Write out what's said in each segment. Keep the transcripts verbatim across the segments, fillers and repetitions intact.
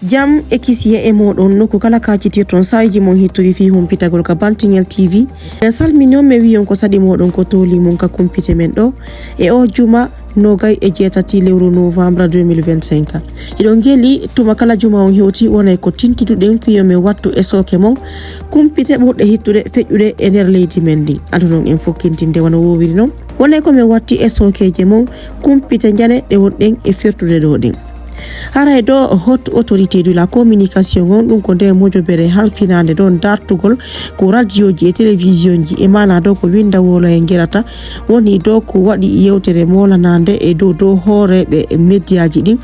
Jam e kisiye e mooɗon, nokku kala kaacitirton saayiiji mon hittuɗi fii humpitagol ka Bantingel T V. En salmini on, men wi'i on ko saɗi mooɗon ko tooli mum ka kumpite men ɗoo e oo juma noogay e jeetati lewru novembre deux mille vingt-cinq. Hiɗon geli tuma kala juma on hewti wonay ko tintiduɗen fii yo men wattu e sooke mon kumpite ɓurɗe hittuɗe feƴƴuɗe e nder leydi men ndin. Adunon en fokkintinde wano woowiri non. Wonay ko men watti e sookeeje mon kumpite njane ɗe wonɗen e firtude ɗoo ɗen. Haray ɗoo Haute Autorité de la Communication on, ɗum ko nde mojobere halfinaande ɗoo dartugol ko radioji e télévisionji, e maanaa ɗoo ko winnda woloye ngerata, woni ɗoo ko waɗi yewtere moolanaande e dow, dow hooreeɓe mediaji ɗin,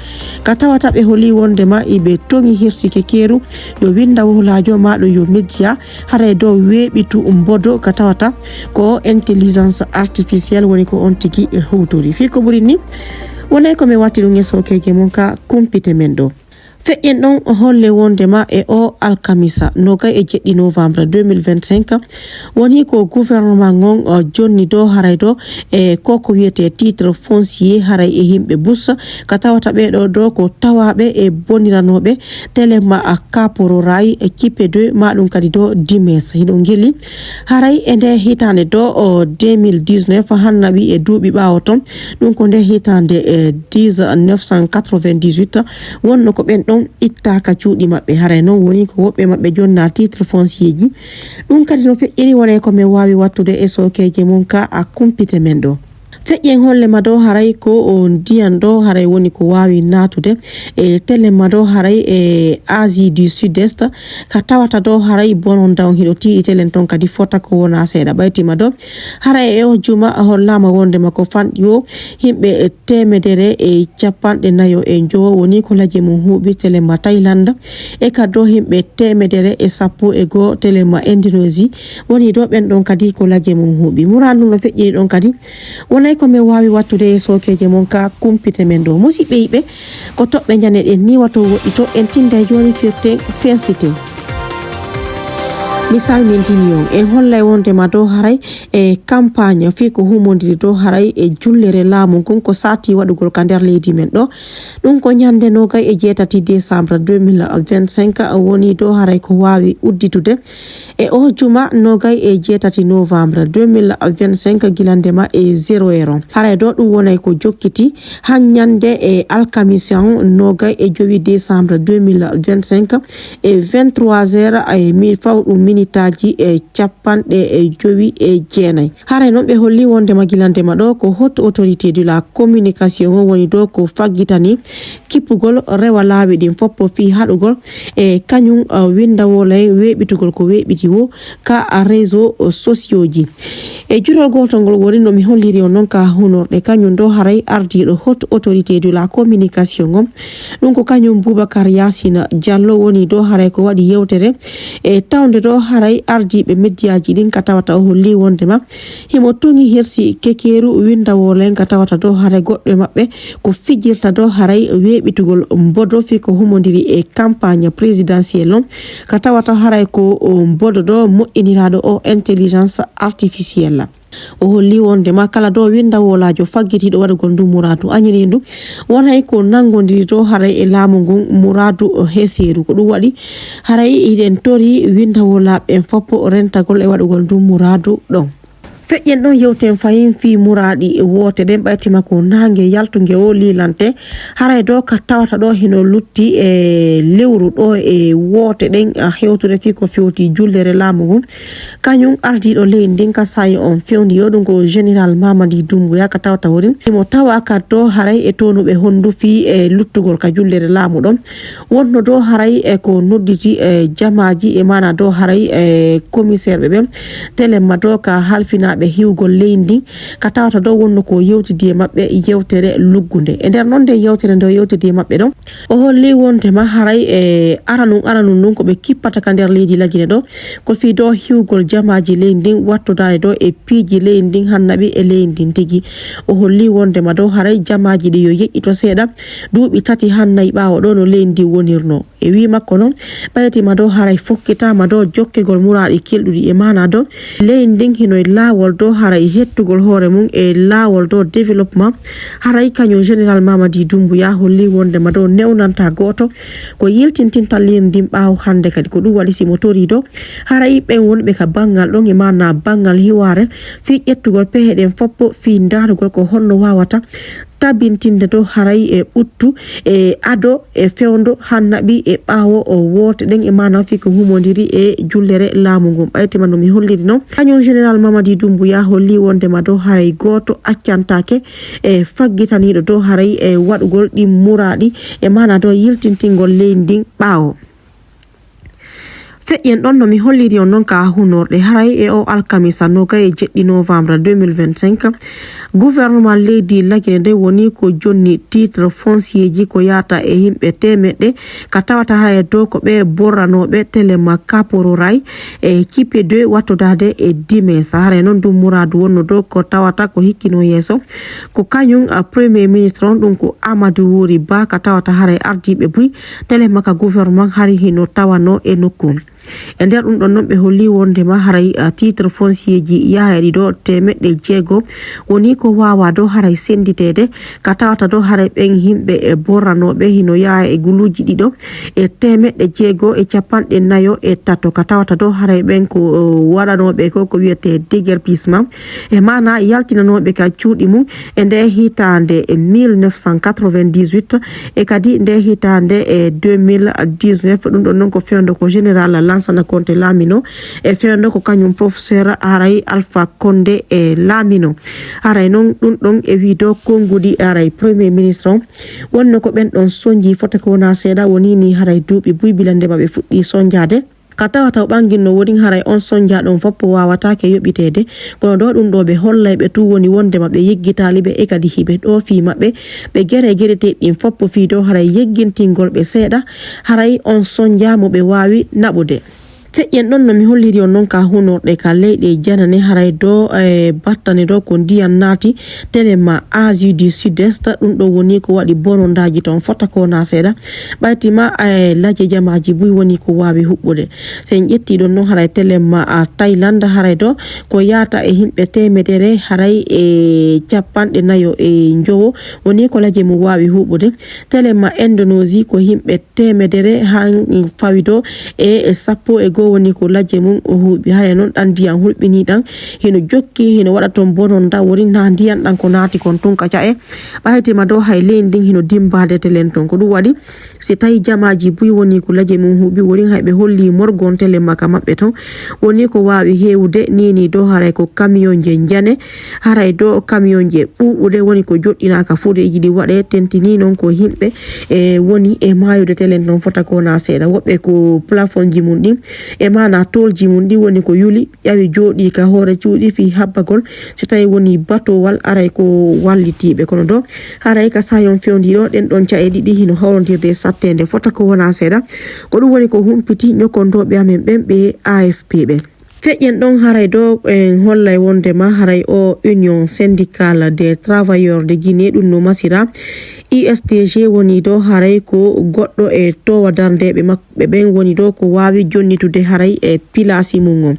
ka tawata ɓe holi wondema iɓe toŋi hirsi kekeeru yo winnda wolaajo maa ɗum yo media, haray ɗoo weeɓitu mbodo ka tawata ko intelligence artificielle woni ko on tigi huutori. Fii ko ɓuri ni, wonay ko men watti ɗum e sookeeje mon ka kumpite men ɗoo. Feƴƴen ɗon holle wondema e oo alkamisa, noogay e jeɗɗi novembre deux mille vingt-cinq, woni ko gouvernement on, o, jonni ɗoo haray ɗoo e ko ko wiyetee titre foncier haray e yimɓe bus, ka tawata ɓee ɗoo ɗoo ko tawaaɓe e boniranooɓe telema a kaporo ray e kipe deux, maa ɗum kadi ɗoo dimes. Hiɗon geli haray e nde hitaande ɗoo o deux mille dix-neuf, hannaɓi e duuɓi ɓaawo ton, ɗum ko nde hitaande e dix-neuf cent quatre-vingt-dix-huit, wonno ko ɓen ɗon ittaaka cuuɗi maɓɓe. Haray non woni ko woɓɓe maɓɓe jonna titre foncier ji. Ɗum kadi no feƴƴiri wonay ko men waawi wattude e sookeeje mum ka a kumpite men ɗoo. Feƴƴen hollema ɗoo haray ko o ndiyan ɗoo haray woni ko waawi naatude e telema ɗoo haray e Asie du Sud-Est, ka tawata ɗoo haray bononda on hiɗo tiiɗi telen ton kadi fota ko wona seeɗa. Ɓaytima ɗoo haray e o juma a hollaama wondema ko fanɗi o yimɓe teemedere e capanɗe nayo e njowo woni ko laaje mum huuɓi telema Thaïlande, e ka ɗoo yimɓe teemedere e sappo e goo telema Indonésie woni ɗoo ɓen ɗon kadi ko laaje mum huuɓi. Muraadu no feƴƴiri ɗon kadi wonay ko men waawi wattude e sookeeje mon ka kumpite men ɗoo. Musiɓɓe yiɓɓe, ko toɓɓe njane ɗen ni wato woɗɗito, en tinday jooni firten fensiten. Mi salmintini on, en hollay wondema ɗoo haray e campagne fii ko humondiri ɗoo haray e jullere laamu ngun ko saati waɗugol ka nder leydi men ɗoo. Ɗum ko ñande noogay e jeetati décembre deux mille vingt-cinq woni ɗoo haray ko waawi udditude e o juma noogay e jeetati novembre deux mille vingt-cinq gila ndema e zéro heure on. Haray ɗoo ɗum wonay ko jokkiti han ñande e alkamisa on noogay e jowi décembre deux mille vingt-cinq e vingt-trois heures e mi-, fawɗum minitaaji e capanɗe e jowi e jeenay. Haray non ɓe holli wondema gila ndema ɗoo ko Haute Autorité de la Communication on woni ɗoo ko faggitani kippugol rewa laawi ɗin foppo fii haɗugol e kañum, uh, winndawolay weeɓitugol ko weeɓiti wo ka, uh, réseau, uh, sociaux ji. E jurol gootol ngol woni no mi holliri on non ka hunorɗe kañum ɗoo haray ardiiɗo Haute Autorité de la Communication on. Ɗum ko kañum Boubacar Yacine Diallo woni ɗoo haray ko waɗi yewtere e tawnde ɗoo haray ardiiɓe mediaji ɗin ka tawata o holli wondema himo toŋi hersi kekeeru winndawolay ka tawata ɗoo haray goɗɗo e maɓɓe ko fijirta ɗoo haray weeɓitugol mbodo fii ko humondiri e campagne présidentielle on ka tawata haray ko o mbodo ɗoo moƴƴiniraaɗo o intelligence artificielle. O holli wondema kala ɗoo winndawolaajo faggitiiɗo waɗugol ndu muraadu añiniindu wonay ko nanngondiri ɗoo haray e laamu ngun muraadu heeseeru. Ko ɗum waɗi haray hiɗen tori winndawolaaɓe ɓen foppo rentagol e waɗugol ndu muraadu ɗon. Feƴƴen ɗon yewten fahin fii muraaɗi e woote ɗen ɓaytima ko naange yaltunge o liilante. Haray ɗoo ka tawata ɗoo hino lutti e lewru ɗoo e woote ɗen, a, hewtude fii ko fewti jullere laamu ngun. Kañum ardiiɗo leydi ndin ka saa'i on fewndi yo ɗum ko Général Mamadi Doumbouya ka tawata wori himo tawa ka ɗoo haray e toonuɓe honndu fii e luttugol ka jullere laamu ɗon. Wonno ɗoo haray e ko nodditi e jamaaji e maana ɗoo haray e commissaire ɓe ɓen telemma ɗoo ka halfinaaɓe hiwgol leydi ndin ka tawata ɗoo wonno ko yewtidi e maɓɓe yewtere luggunde. E nder non nde yewtere nde o yewtidi e maɓɓe ɗon, o holli wondema haray e aranun aranun ndun ko ɓe kippata ka nder leydi Lagine ɗoo ko fii ɗoo hiwgol jamaaji leydi ndin wattodaade ɗoo e piiji leydi ndin hannaɓi e leydi ndin tigi. O holli wondema ɗoo haray jamaaji ɗi yo yeƴƴito seeɗa duuɓi tati hannayi ɓaawo ɗoo no leydi ndin wonirno. E wii makko non, ɓaytima ɗoo haray fokkitaama ɗoo jokkegol muraaɗi kelɗuɗi e maana ɗoo leydi ndin hino e laawol Dow haray hettugol hoore mum e laawol dow développement, haray kañum Général Mamadi Doumbouya holli wondema dow newnanta gooto ko yiltintinta leydi ndin ɓaawo hannde kadi. Ko ɗum waɗi si mo tori dow haray ɓen wonɓe ka banngal ɗon e maana banngal hiwaare fii ƴettugol pehe ɗen foppo fii ndaarugol ko honno waawata tabintinde dow haray e ɓuttu e ado e fewndo hannaɓi e ɓaawo o woote ɗen e maana fii ko humondiri e jullere laamu ngun. Ɓaytima no mi holliri non, kañum Général Mamadi Doumbouya holli wondema dow haray gooto accantaake e faggitaniiɗo dow haray e waɗugol ɗin muraaɗi e maana dow yiltintingol leydi ndin ɓaawo. Feƴƴen ɗon no mi holliri on non ka hunorɗe haray e o alkamisa nogay e jeɗɗi novembre deux mille vingt-cinq, gouvernement leydi Lagine nde woni ko jonni titre foncier ji ko yaata e yimɓe temeɗɗe ka tawata haray dow ko ɓe borranooɓe telema kaporo ray e kipe deux wattodaade e dimesa. Haray noon ɗum muraadu wonno dow ko tawata ko hikkino yeeso ko kañum, a, premier ministre on, ɗum ko Amadou Wuri Ba ka tawata haray ardiiɓe buy telema ka gouvernement hari hino tawano e nokku. E nder ɗum ɗon noon ɓe holli wondema haray, a, titre foncier ji yaha e ɗiɗo temeɗɗe jeego woni ko waawa dow haray sennditeede ka tawata dow haray ɓen yimɓe e borranooɓe hino yaha e guluuji ɗiɗo e temeɗɗe jeego e capanɗe nayo e tato ka tawata dow haray ɓen ko, o, waɗanooɓe ko ko wiyetee déguerpissement e maana yaltinanooɓe ka cuuɗi mum e nde hitaande e mille neuf cent quatre-vingt-dix-huit e kadi nde hitaande e deux mille dix-neuf. Ɗum ɗon noon ko fewndo ko général Lansana Conté laamino e fewndo ko kañum professeur haray Alpha Condé e laamino. Haray noon ɗum ɗon e wiido konnguɗi haray premier ministre on wonno ko ɓen ɗon sonji fota ko wona seeɗa woni ni haray duuɓi buy bilande maɓe fuɗɗi sonjaade. Ka tawata o ɓanginno worin haray on sonja ɗon foppo waawataake yoɓiteede, kono ɗo ɗum ɗo ɓe hollay ɓe tun woni wondema ɓe yeggitaali ɓe e kadi hiɓe ɗoofii maɓɓe, ɓe gere gereteeɗi ɗin foppo fii dow haray yeggintingol ɓe seeɗa, haray on sonja mo ɓe waawi naɓude. Feƴƴen ɗon no mi holliri on non ka hunorɗe ka leyɗe janane haray dow, e, battane dow ko ndiyan naati telema Asie du Sud-Est, ɗum ɗo woni ko waɗi bonondaaji ton fota ko wona seeɗa. Ɓaytima, e, laje jamaaji buy woni ko waawi huɓɓude. So en ƴetti ɗon noon haray telema, a, Thaïlande haray ɗo ko yaata e yimɓe teemedere haray e capanɗe nayo e njowo woni ko laje mum waawi huɓɓude. Telema Indonésie ko yimɓe teemedere han fawi ɗo e sappo e goo woni ko laje mum o huuɓi. Haya noon ɗan ndiyan hulɓini ɗan hino jokki hino waɗa toon bononda woni na ndiyan ɗan ko naati kon tun ka ca'e. Ɓaytima ɗo hay leydi ndin hino dimbaade telen toon. Ko ɗum waɗi si tawi jamaaji buy woni ko laje mum huuɓi woni hay ɓe holli morgon telema ka maɓɓe toon. Woni ko waawi heewude nini ɗo haray ko kamiyonje njane. Haray ɗo kamiyonje ɓuuɓuɗe woni ko joɗɗinaaka fuudeeji ɗi waɗe tentini noon ko yimɓe e woni e maayude telen toon fota ko wona seeɗa. Woɓɓe ko plafondji mum ɗin e maana tolji mum ɗin woni ko yuli ƴawi jooɗi ka hoore cuuɗi fii habbagol si tawi woni batowal aray ko wallitiiɓe. Kono ɗo haray ka sayon fewndi ɗo ɗen ɗon ca'e ɗiɗi hino hawrondirde e satteende fota ko wona seeɗa. Ko ɗum woni ko humpiti ñokondooɓe amen ɓen ɓe A F P ɓe. Feƴƴen ɗon haray ɗo en hollay wondema haray o Union Syndicale des Travailleurs de Guinée ɗum no masira U S T G woni ɗo haray ko goɗɗo e towa darndeeɓe maɓɓe ɓen woni ɗo ko waawi jonnitude haray e pilaasi mum on.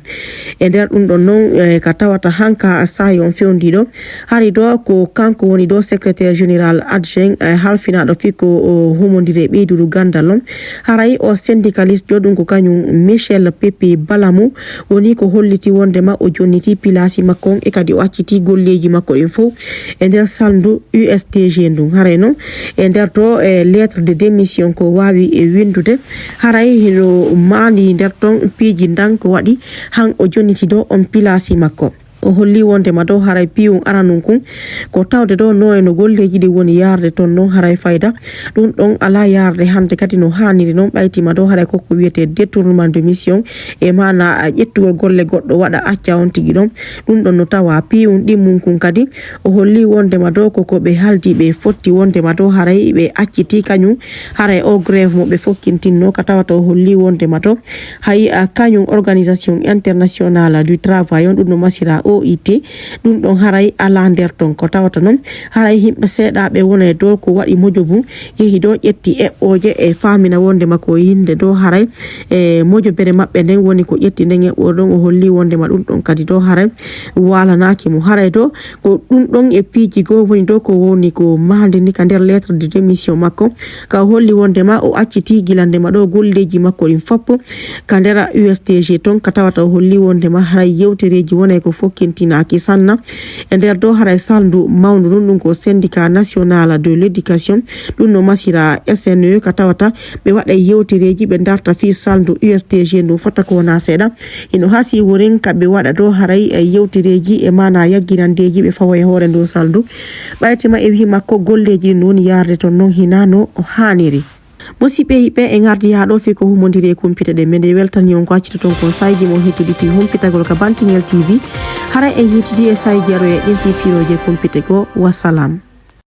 E nder ɗum ɗon noon, e, ka tawata hanka saayon fewndiɗo hari ɗo ko kanko woni ɗo secrétaire général adjoint, e, halfinaɗo fii ko o humondire ɓeydudu gandal on. Haray o syndicaliste jo ɗum ko kañum Michel Pepe Balamu woni ko holliti wondema o jonniti pilaasi makko on e kadi o acciti golleeji makko ɗin fof e nder salndu U S T G ndun. Haray noon e nder to e lettre de démission ko waawi e windude haray hino maandi nder ton piiji ndan ko waɗi han o jonniti ɗo on pilaasi makko. O holli wondema ɗo haray piiwun aranun kun ko tawde ɗo no e no golleeji ɗin woni yaarde ton noon haray fayda ɗum ɗon alaa yaarde hannde kadi no haaniri noon ɓaytima ɗo haray koko wiyetee détournement de mission e maana a ƴettugol golle goɗɗo waɗa acca on tigi ɗon. Ɗum ɗon no tawa piiwun ɗimmun kun kadi o holli wondema ɗo koko ɓe haldi ɓe fotti wondema ɗo haray ɓe acciti kañum haray o grève mo ɓe fokkintinno ka tawata o holli wondema ɗo hay a kañum organisation internationale du travail on ɗum no masira O I T. Ɗum ɗon haray alaa nder ton. Ko tawata noon, haray yimɓe seeɗaaɓe wona e dow ko waɗi mojobu, yehi dow ƴetti eɓɓooje e faamina wonde ma ko yinde dow haray e mojobere maɓɓe nden woni ko ƴetti nden eɓɓoore ɗon. O holli wonde ma ɗum ɗon kadi dow haray waalanaaki mo. Haray dow ko ɗum ɗon e piiji goo woni dow ko woni ko mahandi ni ka nder lettre de démission makko. Ka o holli wonde ma o acciti gila nde ma ɗo golleeji makko ɗin foppo ka nder U S T G ton. Ka tawata o holli wonde ma haray yewtereeji wonay ko fokkintinaaki sanna e nder dow haray salndu mawndu ɗum, ɗum ko syndicat national de l'éducation, ɗum no masira S N E. Ka tawata ɓe waɗa yewtereeji, ɓe darta fii salndu U S T G ndu fota ko wona seeɗa. Hino hasi wurin ka ɓe waɗa dow haray e yewtereeji e maana yaggirandeeji ɓe fawa e hoore ndu salndu. Ɓaytima e wihi makko golleeji ɗin no woni yaarde ton non hinaa no haaniri. Musiɓɓe yiɓɓe e ngardi haa ɗo fii ko humondiri e kumpite ɗe, mbeɗe weltani on ko accitoton kon saayiji mon hittuɗi fii humpitagol ka Bantingel T V. Haray en yiitidi e saayiji aroye ɗin fii fiirooje kumpite goo. Wassalam.